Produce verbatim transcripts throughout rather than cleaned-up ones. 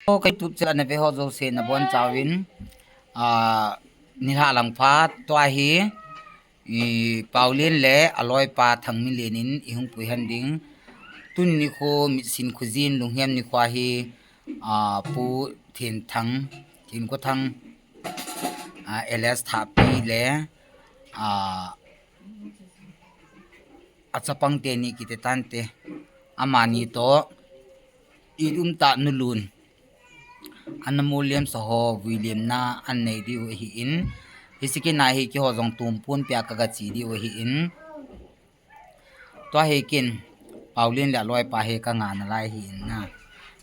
Ka YouTube channel a na ve ho jouse na bon chauvin, ah, nilhah lang phat tua hi, i, Paulin le aloipa Thangminlen in i hung pui hen ding. Tuni nikho mitsin khojin lunghem nikho hi, ah, Pu Thenthang, Thenkothang, ah, L S Thapi le, ah, achapang teni kiti tante. Amani toh, i um tah nu Lun. Ana mol liam sa ho, vui liamna, an nei diu ahi in. Hiche kin a hi keiho jong tumpun pia ka ga che diu ahi in. Tua hi kin, Paulin le aloipa hi ka ngah nalai ahi in na.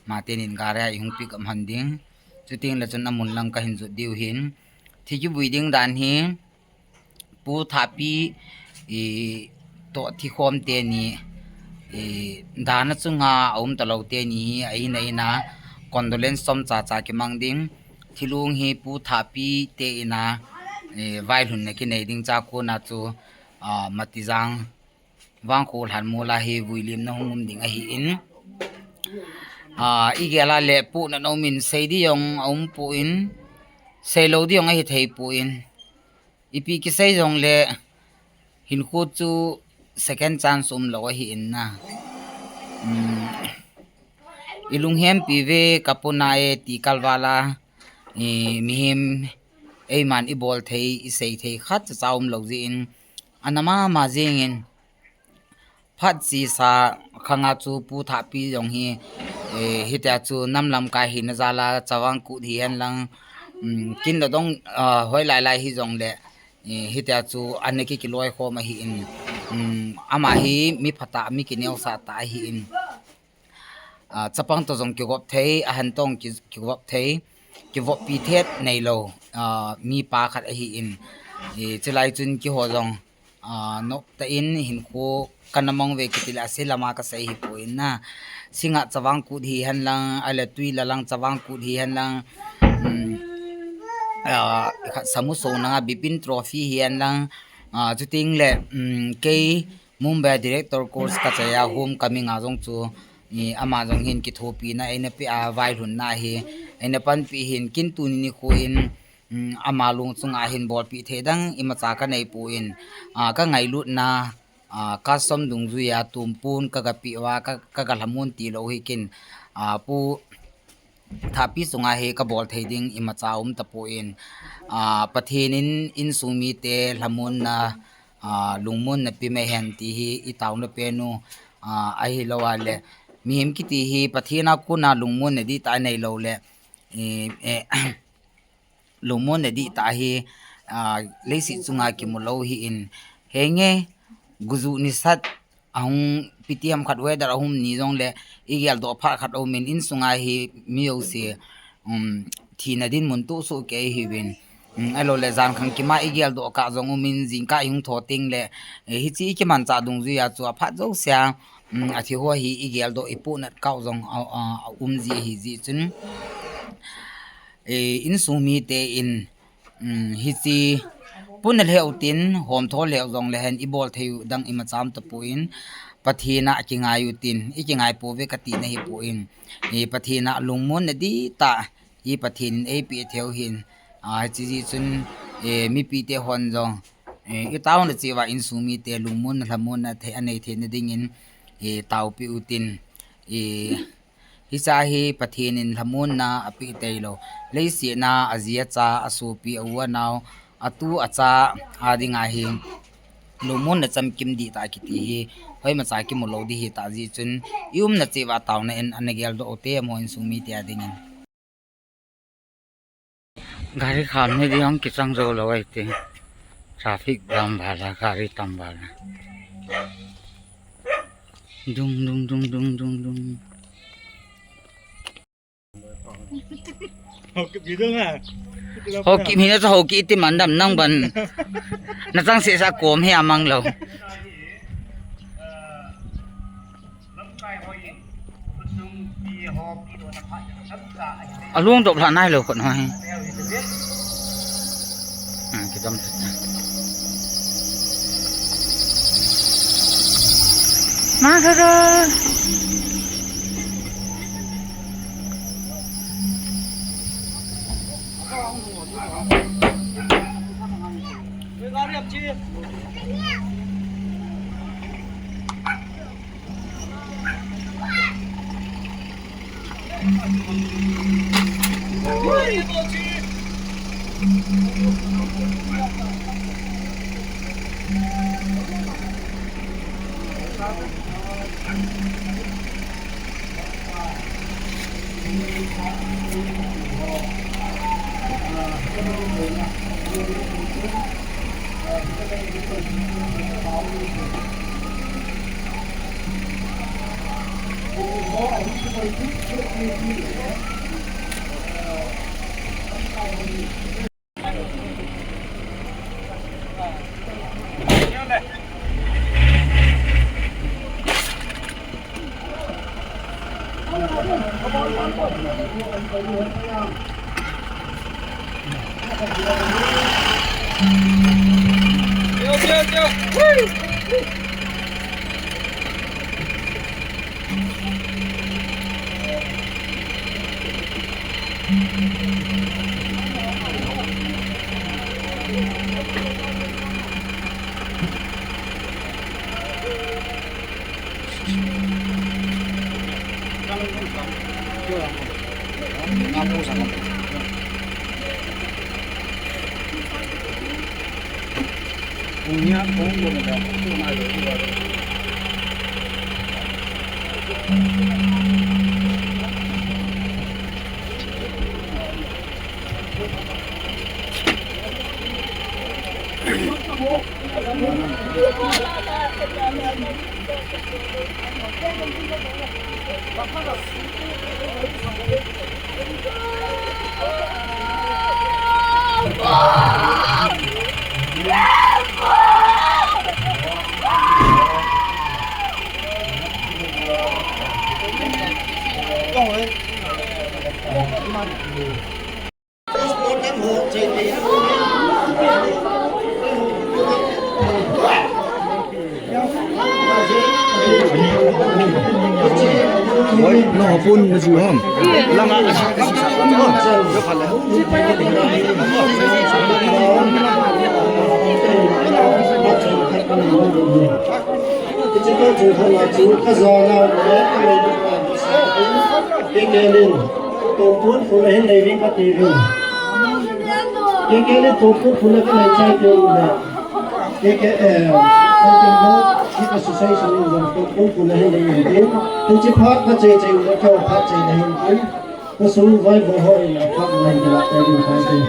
Ama teni in gari a i hung pick up hen ding. Chuteng le chun amun lang ka hin jot diu ahin. Thi kivui ding dan hi, Pu Thapi, i, toh thikhom teni, i, dan a chunga a um talou teni, a in a in a condolence chomcha cha kimang ding. Thilung hi Pu Thapi te in a, i, vailhunna kinei ding cha kona chu, ah, Matijang Vangkho lhan mol a hi vui liamna hung um ding ahi in. Ah, i gel a le puhna na um in sei ding jong a um poi, sei lou ding jong ahi thei poi. Ipi kisei jong le hinkho chu second chance um lou ahi in na. Um, i lunghempi uve ka puna e ti kal val a, i mihem eiman i bol thei, i sei thei khat cha cha um lou jeh in, ana mama jing in, phat chesa khang a chu Pu Thapi jong hi, eh, hitia chu nam lamkai hina jal a Chavang Kut hihen lang, um, kin le dong, ah, hoilai lai hi jong le, eh, hitia chu ana ki kiloi khom ahi in, um, ama hi mi phatah, mi kineosah tah ahi in. Ah, chapang toh jong kigop thei, ahan toh jong ki, kigop thei, kivoppi thet nei lou, ah, mipa khat ahi in. Eh, chulai chun keiho jong, ah, nop tah in hinkho kana mang uve kiti le ase lama ka sei hi poi na. Singa Chavang Kut hihen lang, ahile Tuila lang Chavang Kut hihen lang, um, ah, khat Samuso nanga Bipin Trophy hihen lang, ah, chuteng le, um, kei Mumbai Director Course ka chai a, Homecoming a jong chu, i, ama jong hin kithopina eina pe a, vailhunna hi eina panpi hin, kin tuni nikho in, um, ama lung chunga hin bolpi thei dang imacha ka nei poi, a, ka ngailutna, a, custom dungjui a tumpun ka ga pe uva, ka, ka ga lhamon ti lou hi kin, a, Pu Thapi chunga hi ka bol thei ding imacha um tapoi, a, Pathen in insung mite lhamonna, a, lungmonna pe mai hen ti hi i taona pen u, a, ahilou a le, mihem kiti hi Pathen a kona lungmonna dihtah nei lou le, e, e, lungmonna dihtah hi, a, leiset chunga kimu lou ahi in, henge, guju nisat, ahung pi ti ham khat weather ahung ni jong le, i geldoh phat khat aum in, insunga hi mi jouse, um, thina dinmun toh soh kei ahiuvin. Um, ahilou le jan khang kima i geldoh kah jong um in, jingkah i hung thou teng le, eh, hiche i kimanchah dungjui a chu aphat jouse a, um, athi ho hi i geldoh i puhnat kah jong a, a, a um ji ahi jeh chun, eh, insung mite in, um, hiche puna lheh u tin, homtho lheh u jong le hen i bol thei u dang imacha um tapoi, Pathen a kingai u tin, i kingai pouve ka tina ahi poi, eh, Pathen a lungmonna dihtah hi Pathen in eipeh thei u ahin, a, hiche jeh chun, eh, mipi te hon jong, eh, i taona cheh uva insung mite lungmonna lhamonna thei anei theina dingin, eh, taopi u tin, eh, hiche hi Pathen in lhamonna apeh tailou. Leiset a aji acha, asopi, a u anao, atu acha a dinga hi lungmonna chamkim dihtah kiti hi hoimacha kimu lou ding ahitah jeh chun i umna cheh uva taona in ana geldoh u te amaho insung mite a dingin. Gari khamna ding jong kichang jou lou ahi ti. Traffic jam val a, gari tam val a. Dung, dung, dung, dung, dung, dung. Ho kihina chu ho ki iti man dam nang ban. Na chang seh sa kom hi amang lou. Alung dop lha nai lou kon ho hi. Hmm, kidam. Ma ka ka. Oi, no, phone na chu ham. Langa. Kei kei le tupun phun ahin nei ving kati ving. Kei kei le tupun phun ahin nei chai te uvin. Kei kei, eh, kei kei le, kei kei association in jong tupun phun ahin nei ving. Tuchi phat na chei chei uvin, kei phat chei na hin ving. Ka sung vai bo ho in a phat na hin la te ving kati.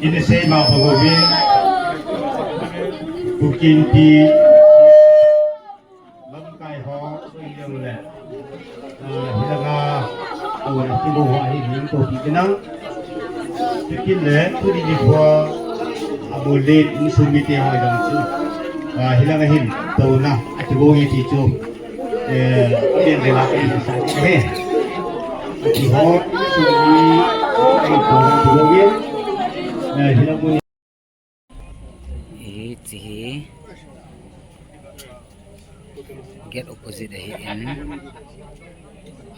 Ini sei ma pagove. Kukin pi. Lamkai ho, soi leng le. Ah, hilanga, ah, tibo ho ahi ning to pi kinang. Tikin le, tuni ni ho, abu le, insung mite ho jong chu. Ah, hilanga hin, to na, atibo nge ti chu. Eh, aben le la, eh, sa, eh. Ati ho, insung mi, eh, to na, tibo nge. Eh, hilanga Hiche hi gate opposite ahin,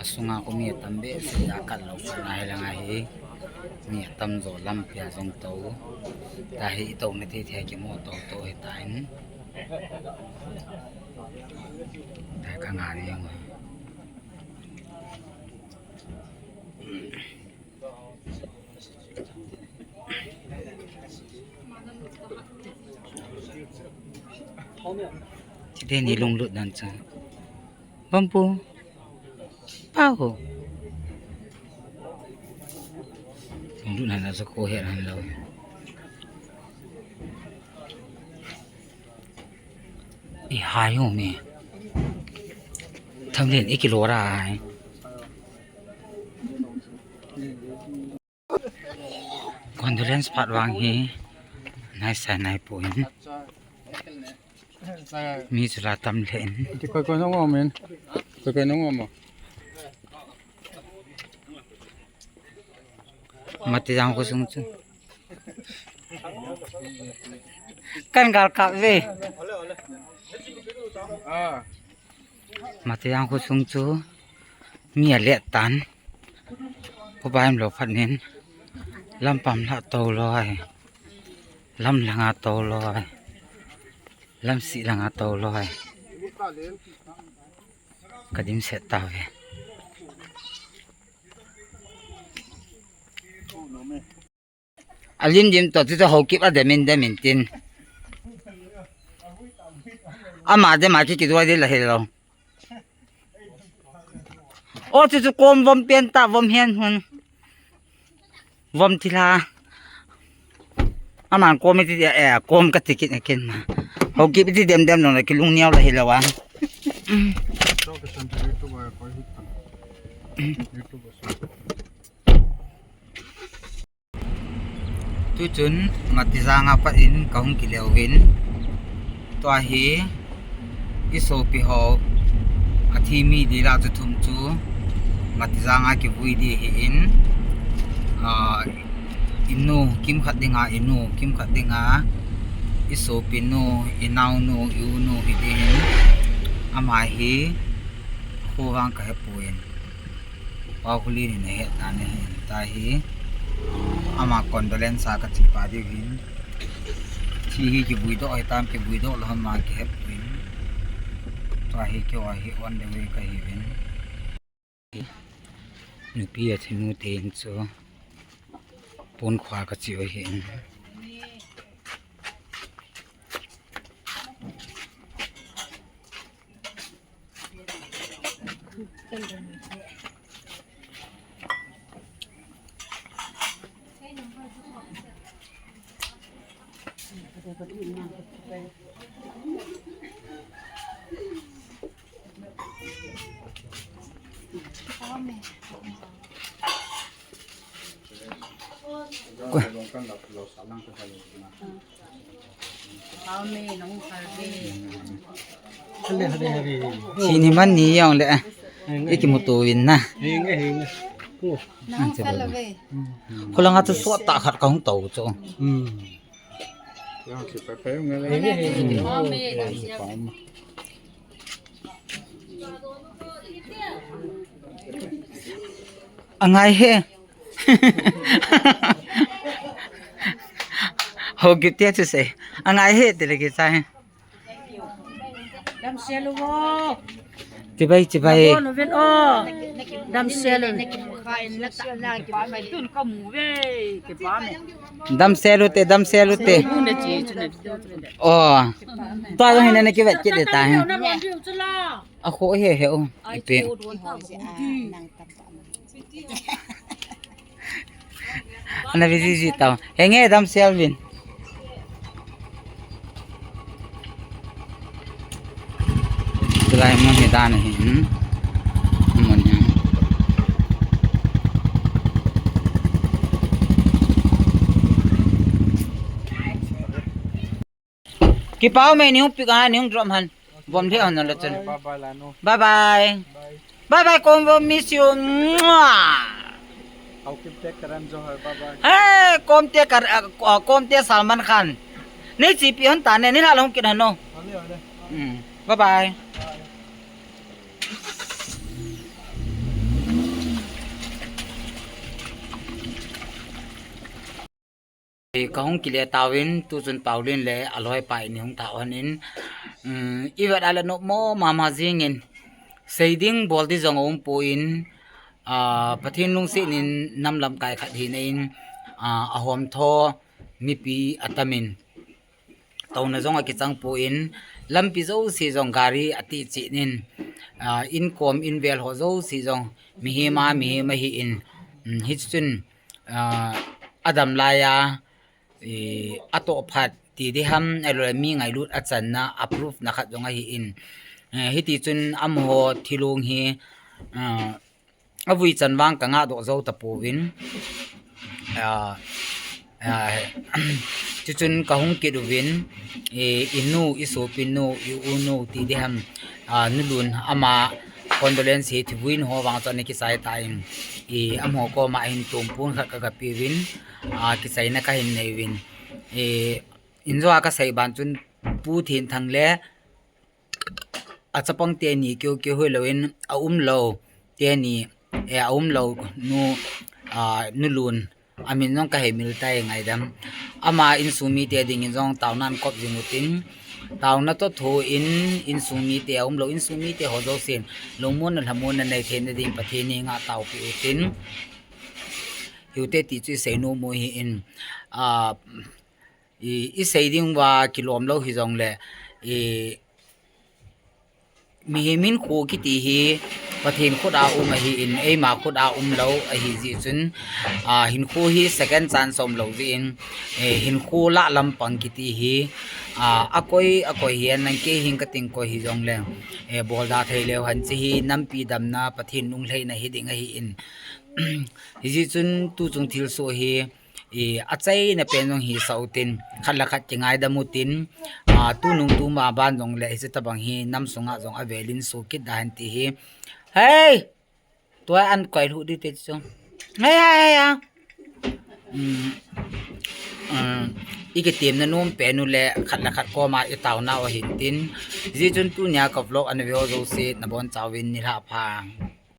asunga khu mi atam behseh a, kal lou khat na hilanga hi mi atam jo lampi a jong tou ta hi, itouna thei thei kimu tou tou hitan. Ta ka nga ni jong. Chite ni lunglut dan cha. Bampu. Pau. Lunglut dan cha ko he dan lo. I hai ho mi. Tham len i kilo ra hai. Condolence phat vang hi nai sai nai poi. Mi chu la tam lheh in. Ti koi koi nong om in. Koi koi nong om. Matijang khosung chu. Kan gal kap ve. Matijang khosung chu mi alet tan. Khobai um lou phat in. Lampam lah tou loi. Lam langa tou loi. Lamsih langa tou loi. Ka dimset tauve. Alim dim to, ti to Haokip a demin demin tin. Ama dem a ki kiduai di la hilou. O, ti chu kom vom pen ta, vom hen hun. Vom thilha. Aman kom iti, eh, kom kati kit na ken ma. Haokip iti dem dem nong la kilung niau la hilou a. Tuchun Matijang a pat in kahung kile uvin. Tua hi i sopi ho athi mi dila chu thum chu Matijang a kivui di hi in, ah, inu kimkhat dinga, inu kimkhat dinga, i sopi nu, i naunu, i unu hi di hin, ama hi khovang ka hepoi. Pau Khuli ni na het na ni hin ta hi. Ama condolence a ka chi pa di hin. Thi hi kivui doh, hitam kivui doh lou ham ma kihepoi. Tua hi keiho hi on the way kahiuvin. Nupi a thinu te in chu pon khua ka chi u hin. Sini man ni jong le. Ikimuto uvin na. Hinge, hinge. Ko. Nang fel ave. Kholanga chu sot tah khat kahung tou chu. Hmm. Angai he. Haokip te chu sei. Angai he, ti le kicha he. Damsel u vo. Chibai, chibai. Vo nu ven o. Damsel u. Damsel u te, damsel u te. O. Tua jong hin na kivet kit de ta he. Akho he he o. Ipi. Ana busy busy tau. Henge damsel uvin. Tulai mun hi dan hin. Mun hin. Kipa ume, nei hung pick a, nei hung drop han. Vom lheh hon lang chun. Bye bye la nu. Bye bye. Bye. Bye bye, Kom, will miss you. Mwah. Haokip te Karan Johar, bye bye. Hey, Kom te Kar-, uh, Kom te Salman Khan. Nei chepi hon ta ne, nei la hung kit hon o. Ole, ole. Hmm. Bye bye. Bye. Kahung kile tauvin, tuchun Paulin le aloipa in hung tha hon in, um, ivet a le nopmo mama jingin, seiding bolding jong aumpon, ah, Pathen lungset in nam lamkai khat hina in, ah, ahom tho mipi atamin, touna jong akichang pon, lampi jouse jong gari ati cheh in, ah, inkom invel ho jouse jong mihem a, mihem ahin, um, hichun, ah, adam laiya, eh, atoh phat ti ding ham, ahilou le mi ngailut achanna, a proof na khat jong ahin. Eh, hiti chun amaho thilong hi, ah, avui chan vang kangah doh jou tapouvin. Ah, Chuchun kahung kit uvin, i, inu, i sopinu, i unu ti diham, a, nulun ama condolence hi thivui ho vang chu ana kisai tan, i, amaho koma hin tumpun khat kagapeuvin, a, kisaina kahin neiyuvin. I, injo a kasei ban chun Pu Thenthang le achapang teni keu keu hoilouvin aumlou teni, e, aumlou nu, a, nulun amin jong kahemil tai ngaidam. Ama insung mite dingin jong taona ahin kop jing utin, taona toh thoin insung mite aumlou, insung mite ho jousen lungmonna lhamonna nei theina ding Pathen henga taopi utin. Hiute ti chu isei nom u ahin, a, i, isei dinguva kilomlou hijongle, i, mihem hinkho kiti hi Pathen khut a um ahin, eima khut a umlou ahijeh chun, a, hinkho hi second chance umlou jeh in, e, hinkho lah lampang kiti hi, a, akoi, akoi hihen lang kei hin kating koi hijongle, e, bolda theileu hen, hiche hi nampi damna, Pathen lunglhaina hiding ahin. Hijeh chun tuchung thilsoh hi, i, achaina pen jong hisah utin, khat le khat kingaidam utin, a, tunung tuma ban jongle hiche tobang hi nam sunga jong avelin so kit da hen ti hi. Hei! Tua an koilhuh ding te chu. Hei, hei, hei, hei. Um, um, ikitemna nom pen u le khat le khat koma itaonau ahin tin. Hijeh chun tunia ka vlog ana veu jouse nabonchauvin nilhah pha.